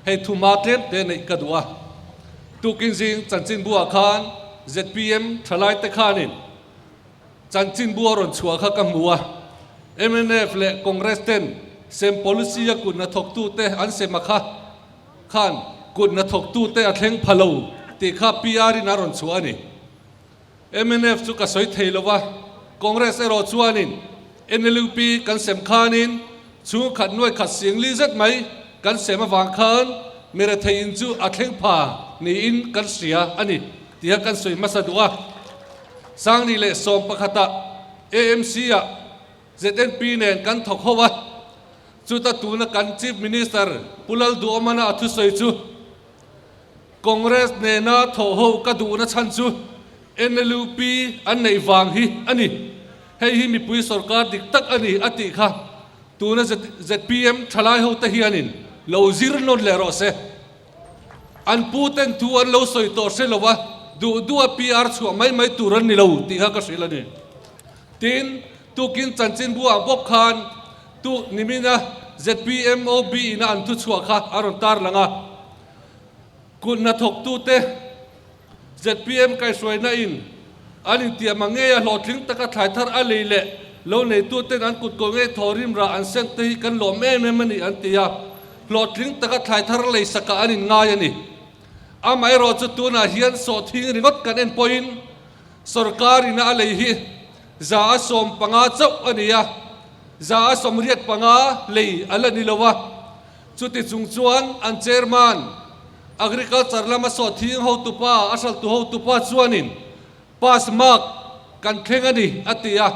Hei thuma tlem te neih ka duh a. Tukin zing chanchinbu-ah khan zpm thalaite khanin chanchinbu a rawn chhuah kha ka hmu a. Mnf leh Congress ten sem policy a kut hnathawktute an sem a kha khan kut hnathawktute a thleng pha lo tih kha PR in a rawn chhuah a ni. Mnf chu ka sawi thei lo va, Congress erawh chuanin NLUP kan sem khanin chhungkhat nuai khat singli zet mai kan sem avang khan mi rethei in chu a thleng pha niin kan hria a ni tia kan sawi hmasa duh a. Sangni leh sawm pakhatah AMC-ah ZNP nen kan thawk ho a, chuta tuna kan Chief Minister Pu Lalduhawmana a thusawi chu, Congress nena thawh ho ka duhna chhan chu NLUP an neih vang hi a ni. Hei hi mipui sorkar dik tak a ni a tih kha tuna zpm thalai hote hianin lo zir nawn leh rawh se. An pu ten thu an lo sawi tawh hre lo a, duh duha PR chhuah mai mai tur an ni lo tih kha ka hrilh a ni. Tin, tukin chanchinbu ah bawk khan tu nimina zpm OB ina an thuchhuah kha a rawn tarlang a. Kut hnathawktute zpm kaihhruaina in an intiam ang ngei a hlawhtling taka thlai thar a lei leh lo neituten an kut kaw ngei thaw rim rah an seng te hi kan lawm em em a ni an ti a, hlawhtling taka thlai thar lei sakah an inngai a ni. Amaherawh chu tunah hian sawhthing ringawt kan en pawhin sorkar ina a lei hi 115 chauh a ni a, 185 lei a la ni lo a. Chuti chung chuan an chairman, Agriculture lama sawhthing hotupa, a hralhtu hotupa chuanin pass mark kan thleng a ni a ti a.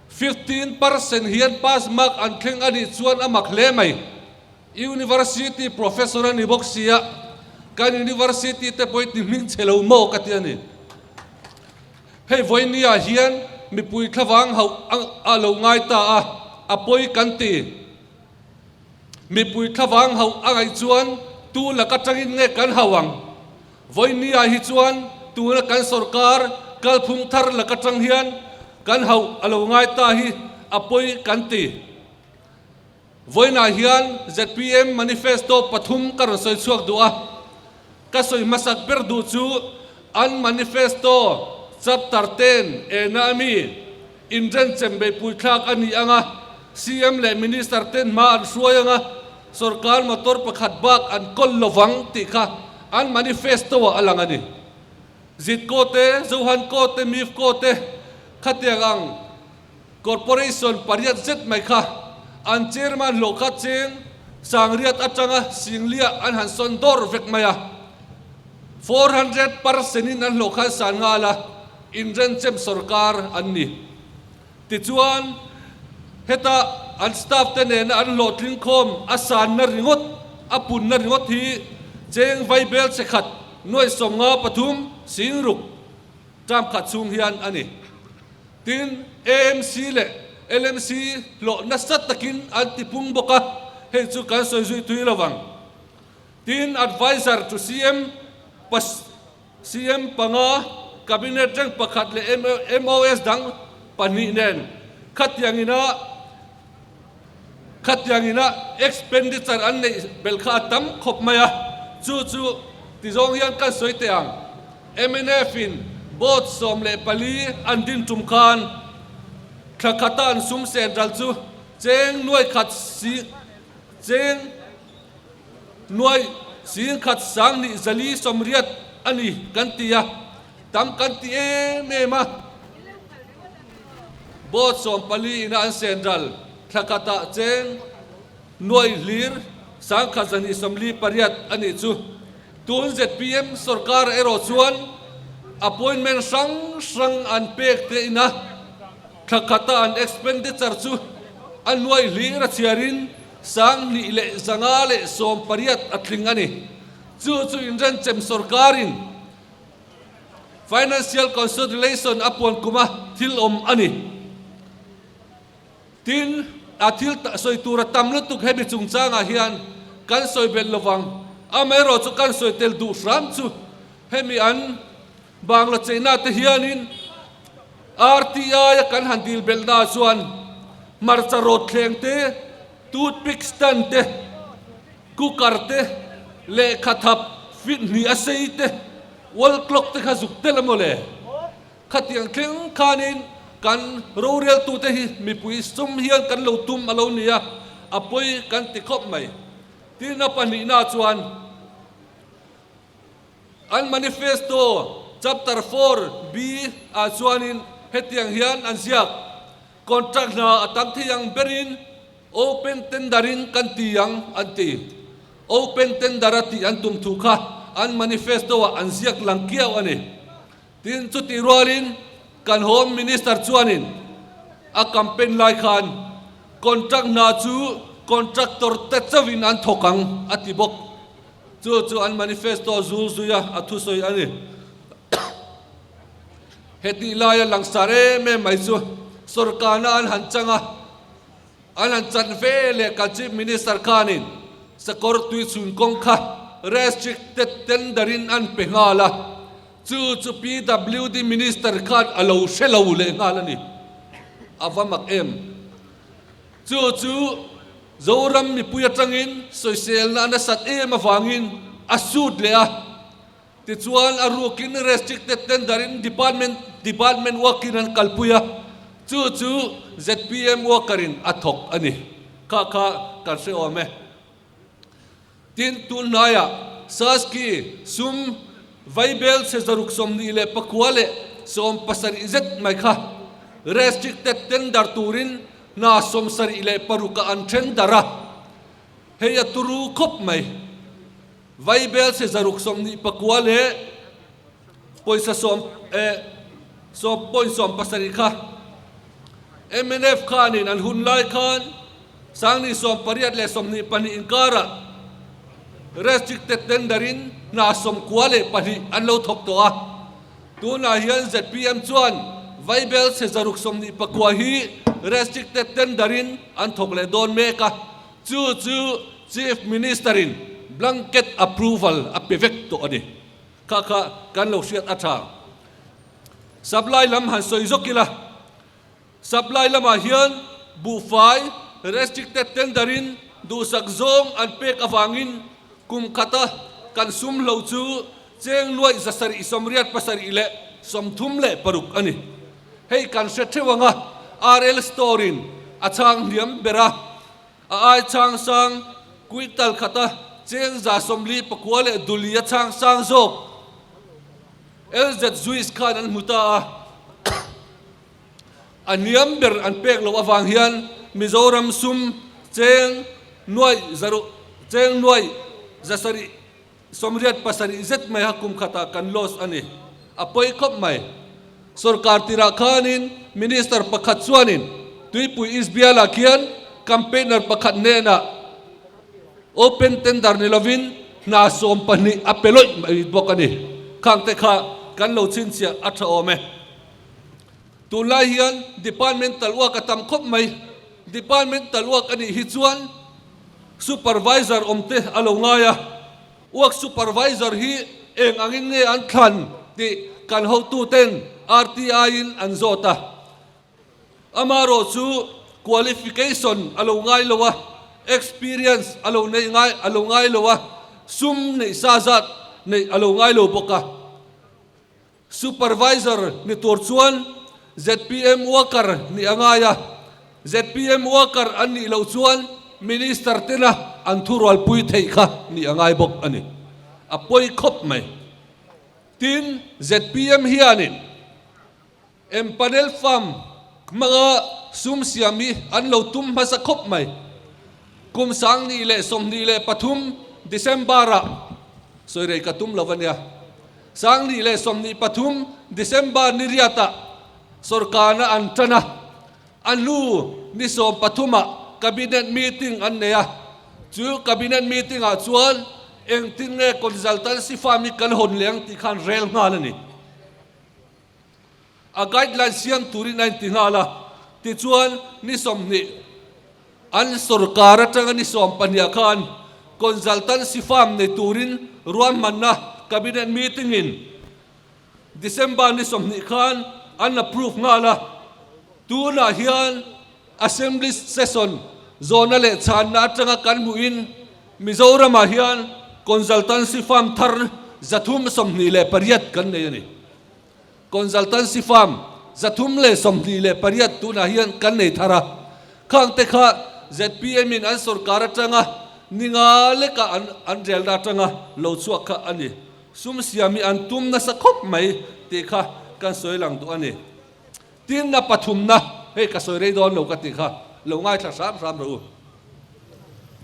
15% hian pass mark an thleng a nih chuan a mak hle mai. University professor a ni bawk sia, kan university te pawh hi ti hming chhe lo maw ka ti a ni. Hei vawinia hian mipui thlavang hauh a lo ngai ta a, a pawi kan ti. Mipui thlavang hauh a ngaih chuan tu lak atangin nge kan hauh ang? Vawinia hi chuan tuna kan sorkar kalphung thar lak atang hian kan hauh a lo ngai ta hi a pawi kan ti. Vawiinah hian zpm manifesto pathum ka rawn sawi chhuak duh a, ka sawi hmasak ber duh chu an manifesto chapter ten ena ami Inrenchem beihpui thlak a ni ang a, CM leh Minister ten hma an hruai ang a, sorkar motor pakhat bak an kawl lovang tih kha an manifesto ah a lang a ni. Zitko te, Zohanko te, Mifco te khatiang ang corporation pariat zet mai kha an chairman hlawh kha cheng sangriat atanga Singlia an han sawn dawr vek mai a, 400 percent in an hlawh khan san nghal a. Inrenchem sorkar an ni. Tichuan, heta an staff te nena an hlawhtling khawm a sanna ringawt, a punna ringawt hi cheng vaibel che khat nuai 53 sing ruk term khat chhung hian a ni. Tin, AMC leh LMC hlawh nasa takin an tipung bawk a, hei chu kan sawi zui tui lo vang. Tin, Adviser to CM pas. CM panga, Cabinet rank pakhat leh MOS dang pahnih nen khatiang ina khatiang ina expenditure an neih belh kha a tam khawp mai a, chu chu tizawng hian kan sawi teh ang. Mnf in board 14 an din tum khan thla khata an sum central chu cheng nuai khat si cheng Nuai singkhat sang nih zali sawmriat a ni kan ti a, tam kan ti em em a. Board 14 ina an sen ral thla khatah cheng nuai hlir sangkhat zahnih 48 a nih chu. Tun zpm sorkar erawh chuan appointment hrang hrang an pek te ina thla khata an expenditure chu a nuai hlir a chhiarin 2518 a tling a ni. Chu chu inrenchem sorkarin financial consolidation a puan kuma thil awm a ni. Tin, a thil sawi tur a tam lutuk hemi chungchangah hian kan sawi belh lovang. Amaherawh chu kan sawi tel duh hram chu hemi an Bangla cheina te hianin RTI a kan han dil belh na chuan hmarcha rawt thleng te, toothpick stand te, Cooker te, lehkha thap fit hnih a sei te, wall clock te kha zuk tel a maw le? Khatiang thleng khanin kan roreltute hi mipui sum hian kan lo tum a lo ni a, a pawi kan ti khawp mai. Tin a pahnihna chuan an manifesto chapter 4B ah chuanin hetiang hian an ziak, Contract hna a tam thei ang berin open tender in kan ti ang an ti. Open tender a tih an tum thu kha an manifesto ah an ziak lang kiau a ni. Tin, chutih rualin kan Home Minister chuanin a campaign lai khan contract hna chu contractor te chauhin an thawk ang a ti bawk. Chu chu an manifesto zul zuia a thusawi a ni. Hetih laia langsar em em mai chu sorkarna an han chang a, An han chan ve leh kan Chief Minister khanin sakawr tui chhun kawng kha restricted tender in an pe nghal a, chu chu PWD Minister khan a lo hre lo leh nghal a ni. A va mak em? Chu chu Zoram mipui atangin sawiselna a nasat em avangin a sut leh a. Tichuan a rukin restricted tender in department department work in an kalpui a, chu chu zpm worker in a thawk a ni. Kha kha kan hre awm e. Tin, tun hnaiah Saski sum vaibel chhe 129 leh 70 zet mai kha restricted tender turin hna 76 ah an then darh a, hei a turu khawp mai. Vaibel chhe 129 leh pawisa sawm eh sawm point 70 kha mnf khanin an hun lai khan 2018 leh 22 inkarah restricted tender in hna 92 an lo thawk tawh a. Tunah hian zpm chuan Vaibel chhe 129 hi restricted tender in an thawk leh dawn mek a. Chu chu Chief Minister in blanket approval a pe vek tawh a ni. Kha kha kan lo hriat a tha. Supply lam han sawi zawk ila, supply lamah hian buhfai restricted tender in duhsak zawng an pek avangin kum khata kan sum hlo chu cheng nuaih 787 leh 36 a ni. Hei kan hre theuh ang a, RL store in a chhang hniam ber a. A ai chhang sang quintal khata cheng 149 leh duli a chhang sang zawk LZ Zuis khan an hmu ta a. A hniam ber an pek loh avang hian Mizoram sum cheng nuaih zaruh cheng nuaih 787 zet mai kha kum khatah kan loss a ni. A pawi khawp mai. Sorkar tirah khanin Minister pakhat chuanin Tuipui East bialah khian campaigner pakhat hnenah open tender ni lovin hna 12 a pe lawih mai bawk a ni. Khangte kha kan lo chhinchhiah a tha awm e. Tunlai hian departmental work a tam khawp mai. Departmental work a nih hi chuan Supervisor awm te a lo ngai a, Work Supervisor hi eng angin nge an thlan tih kan hotuten RTI in an zawt a. Amaherawh chu qualification a lo ngai lo a, experience a lo neih ngai a lo ngai lo a, sum neih sa zat neih a lo ngai lo bawk a. Supervisor ni tur chuan zpm worker nih a ngai a, zpm worker an nih loh chuan Minister tena an thurualpui theih kha nih a ngai bawk a ni. A pawi khawp mai. Tin, zpm hianin empanel farm hmanga sum siam hi an lo tum hmasa khawp mai. Kum 2023 December-ah, sawi rei ka tum lo a nia, 2023 December ni riatah sorkarna an tan a, a hnu ni 13ah Cabinet meeting an nei a, chu Cabinet meeting-ah chuan engtin nge consultancy firm hi kan hawn leh ang tih khan rel nghal a ni. A guideline siam turin a inti nghal a, tichuan ni 20 an sorkar atanga ni 12 khan consultancy firm nei turin ruahmanna cabinet meeting in December ni 20 khan an approve nghal a, tunah hian Assembly session zawhna leh chhanna atanga kan hmuhin. Mizoramah hian consultancy firm thar 328 kan nei a ni. Consultancy firm 328 tunah hian kan nei thar a, khangte kha zpm in an sorkar atanga ninga leka an an relna atanga lo chhuak kha a ni. Sum siam hi an tum nasa khawp mai tih kha kan sawi lang duh a ni. Tinna pathumna, hei ka sawi rei dawn lo ka tih kha lo ngaithla hram hram rawh u.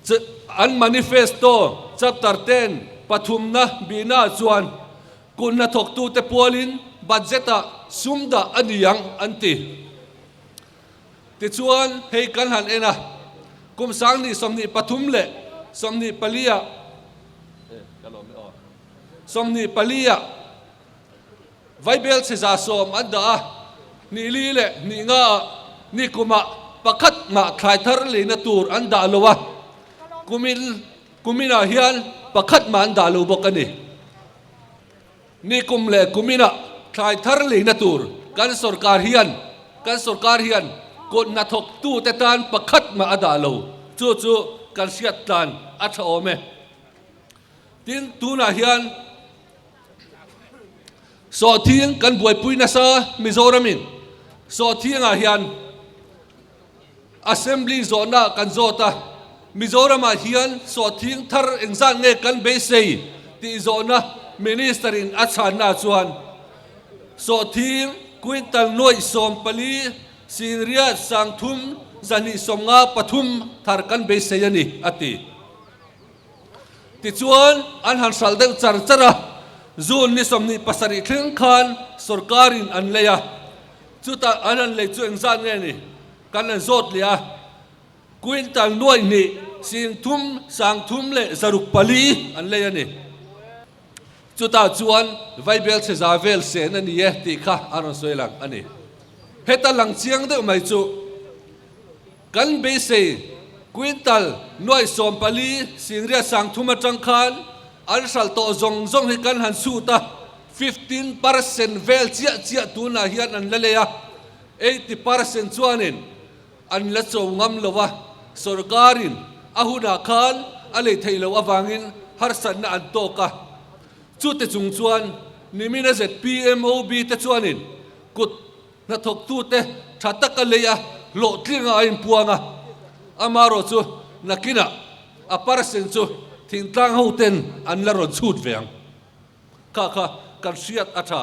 Ch an manifesto chapter ten pathumna bihnaah chuan kut hnathawktute pualin budget-ah sum dah a ni ang an ti. Tichuan hei kan han en a, kum sangni 23 leh 24 ah, 24 ah, Vaibel chhe 10% an dah a, hnih li leh hnih nga ah ni kumah pakhat mah thlai thar leina tur an dah lo a, kumin kuminah hian pakhat mah an dah lo bawk a ni. Ni kum leh kuminah thlai thar leina tur kan sorkar hian kan sorkar hian kut hnathawktute tan pakhat mah a dah lo, chu chu kan hriat tlan a tha awm e. Tin, tunah hian. Sawhthing kan buaipui nasa Mizoramin Sawhthingah hian Assembly zawhna kan zawt a, Mizoramah hian sawhthing thar engzat nge kan beisei tih zawhna Minister in a chhanna chuan sawhthing quintal nuaih 14 singriat 3 253 thar kan beisei a ni a ti. Tichuan, an han hralh deuh char char a, June ni 27 thleng khan sorkarin an lei a, chutah an han lei chu engzat nge ni kan han zawt leh a, quintal 2 0 3 leh 604 an lei a ni. Chutah chuan Vaibel chhe za vel sen a ni e tih kha a rawn sawi lang a ni. Heta lang chiang deuh mai chu. Kan beisei quintal 14 0 3 atang khan an hralh tawh zawng zawng hi kan han chhut a, 15% vel chiah chiah tunah hian an la lei a, 80% chuanin an la cho ngam lo a, sorkarin a hunah khan a lei theih loh avangin harsatna an tawk a. Chute chung chuan nimina ZPMOB te chuanin kut Hnathawktute tha taka lei a hlawhtling a a inpuang a, amaherawh chu nakinah a parsen chu thingtlang hoten an la rawn chhut ve ang. Kha kha kan hriat a tha.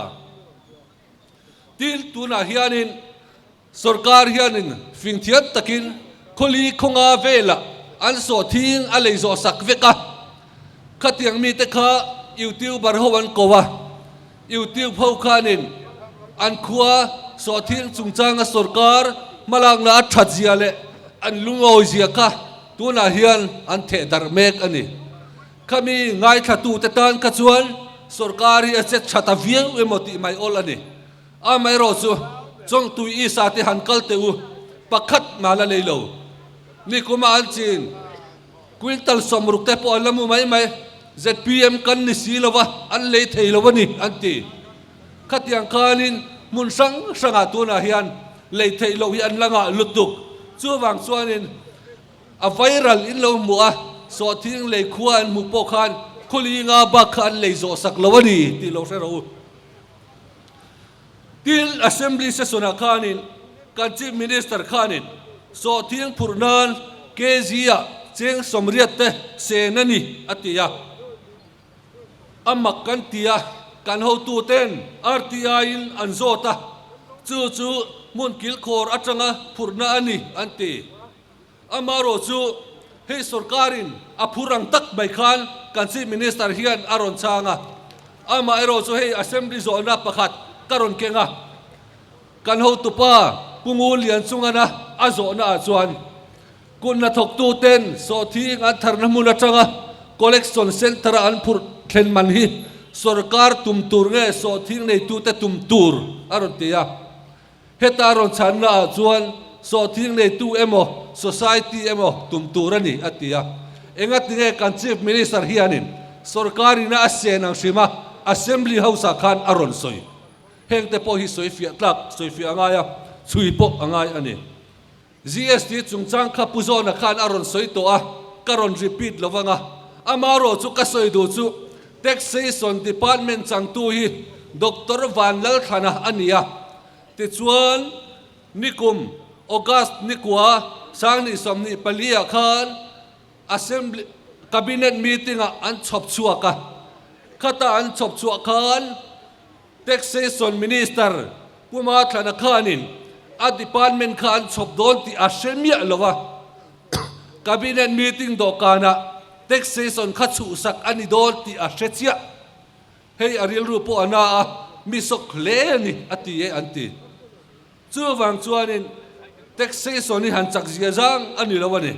Tin, tunah hianin sorkar hianin fingthiam takin khawli khawnga velah an sawhthing a lei zawh sak vek a, khatiang mite kha YouTuber ho an ko a, YouTube ho khanin an khua sawhthing chungchanga sorkar hmalakna a that zia leh an lungawi zia kha tunah hian an theh darh mek a ni. Khami ngaithlatute tan kha chuan sorkar hi a che tha ta viau emaw tih mai awl a ni. Amaherawh chu Chawngtui Isa te han kal teh u, pakhat mah la lei lo. Nikuma an chin. Quintal 60 te pawh an la mu mai mai. Zpm kan ni si lo va, an lei thei lo a ni, an ti. Khatiang khanin hmun hrang hrangah tunah hian lei theih loh hi an la ngah lutuk. Chuvang chuanin a viral in lo hmuh a, sawhthing lei khua an hmuh pawh khan khawli nga bak kha an lei zawh sak lo a ni tih lo hre rawh u. Tin, Assembly session-ah khanin kan Chief Minister khanin sawhthing phurh nan kg-ah cheng 80 te sen a ni a ti a. A mak kan ti a, kan hotuten RTI-in an zawt a, chu chu hmun kilkhawr atanga phurhna a ni an ti. Amaherawh chu hei sorkarin a phur ang tak mai khan kan Chief Minister hian a rawn chhang a. Amaherawh chu hei Assembly zawhna pakhat ka rawn keng a, kan hotupa Pu Ngu Lian Chungana a zawhna ah chuan kut hnathawktuten sawhthing an tharna hmun atanga collection centre a an phurh thlen man hi sorkar tum tur nge sawhthing neitute tum tur a rawn ti a. Heta rawn chhanna ah chuan sawhthing neitu emaw society emaw tum tur a ni, a ti a. Engatinge kan Chief Minister hianin sorkar ina a sen ang hrim a, Assembly House ah khan a rawn sawi. Heng te pawh hi sawi fiah tlak, sawi fiah a ngai a, chhui pawh a ngai a ni. GST chungchang kha Pu Zawna khan a rawn sawi tawh a, ka rawn repeat lo vang a. Amarawh chu ka sawi duh chu Taxation Department changtu hi Doctor Vanlalthlana a ni a. Tichuan, nikum August nikua Sangni 24 ah khan Assembly Cabinet meeting ah an chhawp chhuak a. Khata an chhawp chhuah khan Taxation Minister Pu Mathlana khanin a department kha an chhawp dawn tih a hre miah lo a. Cabinet meeting dawhkanah taxation kha chhuhsak a ni dawn tih a hre chiah. Hei a rilru pawh a na a, mi sawk hle a ni a ti e an ti. Chuvang chuanin taxation hi han chak zia zang a ni lo a ni.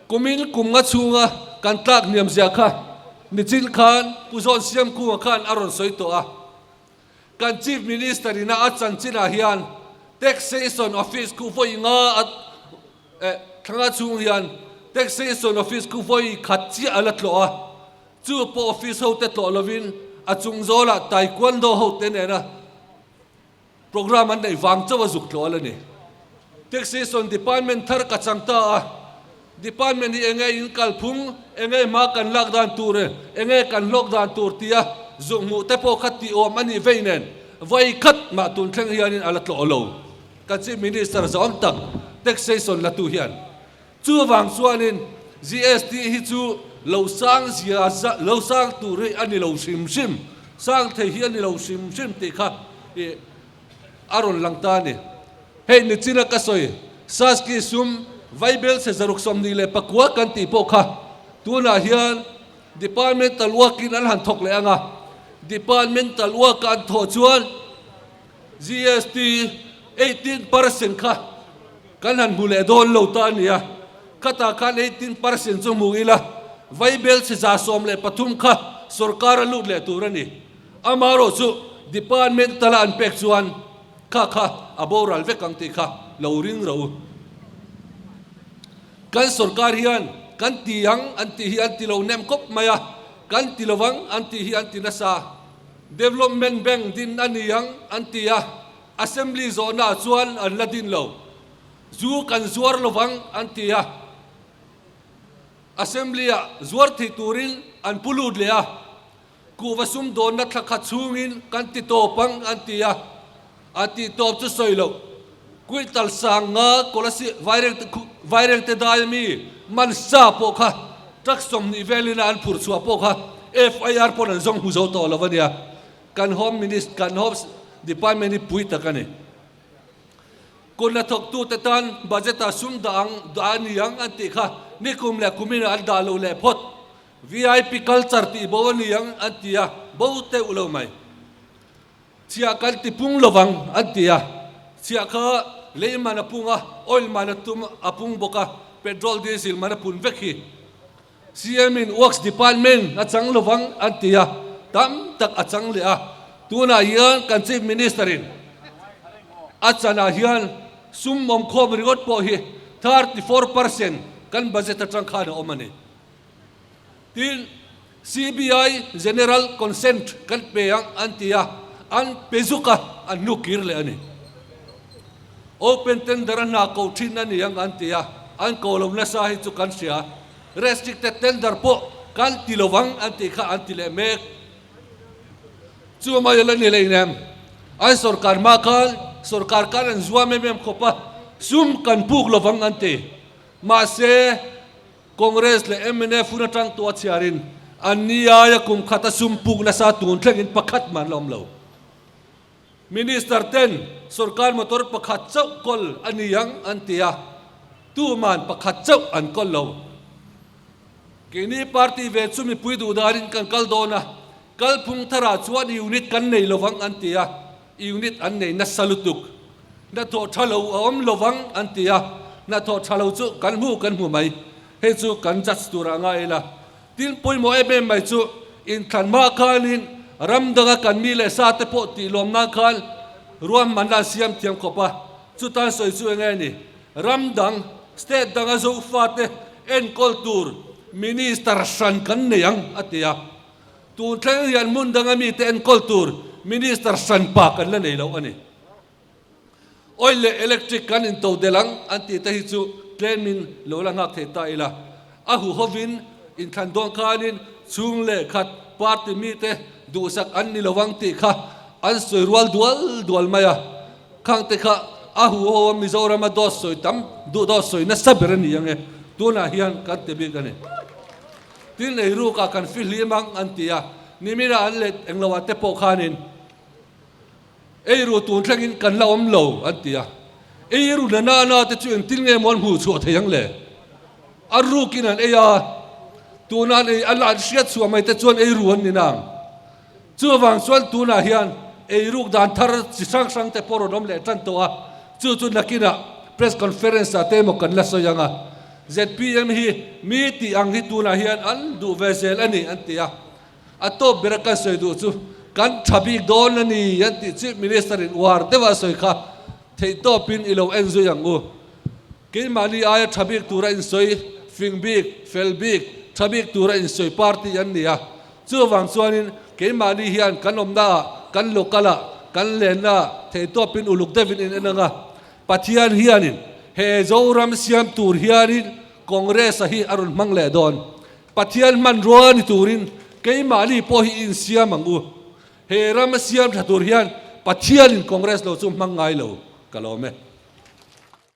Kumin kum nga chhunga kan tlak hniam zia kha nichin khan Pu Zawn Siamkunga khan a rawn sawi tawh a. Kan Chief Minister ina a chanchinah hian Taxation Office khu vawi nga a eh thla chhung hian Taxation Office khu vawi khat chiah a la tlawh a, chu pawh office hote tlawh lovin a chung zawlah Taekwondo hote nena Programme an neih vang chauh a zuk tlawh a la ni. Taxation Department thar ka chang ta a, Department hi enge in kalphung, enge hma kan lak dan tur e, enge kan hlawk dan tur tia zuk hmuh te pawh kha tih awm a nih vei nen vawi khat mah tun thleng hianin a la tlawh lo. Kan Chief Minister zawm tak Taxation la tu hian Chuvang chuanin GST hi chu lo sang zia lo sang tur hi a ni lo hrim hrim, sang thei hi a ni lo hrim hrim tih kha ih a rawn lang ta a ni. Hei nichina ka sawi Saski sum Vaibel chhe 69 kan tih pawh kha tunah hian Departmental work-in an han thawk leh ang a, Departmental work-a an thawh chuan GST 18% kha Kan han hmu leh dawn lo ta a nia, khatah khan 18% chu hmu ila, Vaibel chhe 113 kha sorkar a lut leh tur a ni. Amaherawh chu department tala an pek chuan kha kha a boral vek ang tih kha lo ring ro u. Kan sorkar hian kan ti ang an tih hi an ti lo nem khawp mai a, kan ti lovang an tih hi an ti nasa. Development Bank din a ni ang an ti a. Assembly zawhnaah chuan an la din lo. Zu kan zuar lovang an ti a, Assembly-ah zuar thei turin an pu lut leh a, kuhva sumdawnna thla khat chhungin kan ti tawp ang an ti a, an tih tawp chu sawi loh. Quintal sang nga Kolasib Vairengte dai ami man sa pawh kha truck 20 velina an phurh chhuah pawh kha FIR pawn an zawng hmu zo tawh lo a nia. Kan Home Minister, kan Home Department hi pui tak a ni. Kut hnathawktute tan budget-ah sum dah ang, dah a ni ang an tih kha nikum leh kuminah an dah lo leh phawt. VIP culture tih bo a ni ang an ti a, bo teuh lo mai. Chhiah kan ti pung lovang an ti a, chhiah kha lei man a pung a, oil man a tum a pung bawk a, petrol diesel man a pun vek hi. CM in Works Department a chang lovang an ti a, tam tak a chang leh a. Tunah hian kan Chief Minister in a chanah hian sum awmkhawm ringawt pawh hi 34% kan budget atang khan a awm a ni. Tin, CBI General Consent kan pe ang an ti a, an pe zuk a, an hnu kir leh a ni. Open tender a hna ko thin a ni ang an ti a, an ko lo nasa hi chu kan hria. Restricted tender pawh kan ti lo ang an tih kha an ti leh mek. Chu mai ala ni leinem, an sorkar hma khan sorkar khan an zuam em em khawp a, sum kan puk lo vang an ti. Mahse, Congress leh mnf hun atang tawh a chhiarin an ni aia kum khata sum puk nasa tun thlengin pakhat mah an la awm lo. Minister ten sorkar motor pakhat chauh kawl a ni ang an ti a, tuman pakhat chauh an kawl lo. Keini party ve chu mipui duh danin kan kal dawn a, kalphung tharah chuan unit kan nei lovang an ti a, unit an nei nasa lutuk. Hnathawh tha lo a awm lovang an ti a, hnathawh tha lo chu kan hmu kan hmu mai. Hei chu kan judge turah ngai ila. Tin pawimawh em em mai chu inthlan hma khanin ram danga kan mi leh sa te pawh tih lawm nan khan ruahmanna an siam thiam khawp a, chutan sawi chu enge ni? Ram dang, state danga Zofa te enkawl tur minister hran kan nei ang a ti a, tun thleng hian hmun danga mite enkawl tur minister hran pa kan la nei lo a ni. Oil leh electric kan into del ang an tih te hi chu tlemin lo la nghak thei ta ila. A huhovin Inthlan dawn khanin chhung leh khat party mite duhsak an ni lovang tih kha an sawi rual dual dual mai a. Khangte kha a huho a Mizorama dawt sawi tam duh dawt sawi nasa ber a ni ang e. Tunah hian kan ti bik a ni. Tin eirukah kan fihlim ang an ti a, niminah an let engloah te pawh khanin eiru tun thlengin kan la awm lo an ti a. Eiru na nana te chu engtin nge maw an hmuh chhuah thei ang le? A rukin an ei a, tuna an ei a la an hriat chhuah mai te chuan eiru an ni nang. Chuvang chuan tunah hian eiruk dan thar chi hrang hrang te pawh rawn awm leh tan tawh a, chu chu nakinah press conference ah te emaw kan la sawi ang a. Zpm hi mi tih ang hi tunah hian an duh ve zel a ni an ti a. A tawp bera kan sawi duh chu kan tha bik dawn a ni an tih Chief Minister in uar deuha a sawi kha theihtawpin i lo en zui ang u. Keimahni aia tha bik tura insawi fing bik, fel bik, tha bik tura insawi party an ni a. Chuvang chuanin keimahni hian kan awmnaah, kan local-ah, kan lennaah theihtawpin uluk deuhin in en ang a. Pathian hianin he Zoram siam tur hianin Congress-a hi a rawn hmang leh dawn. Pathian hmanrua ni turin keimahni pawh hi insiam ang u. He ram a siam tha tur hian Pathianin Congress lo chu hmang ngai lo ka lawm e.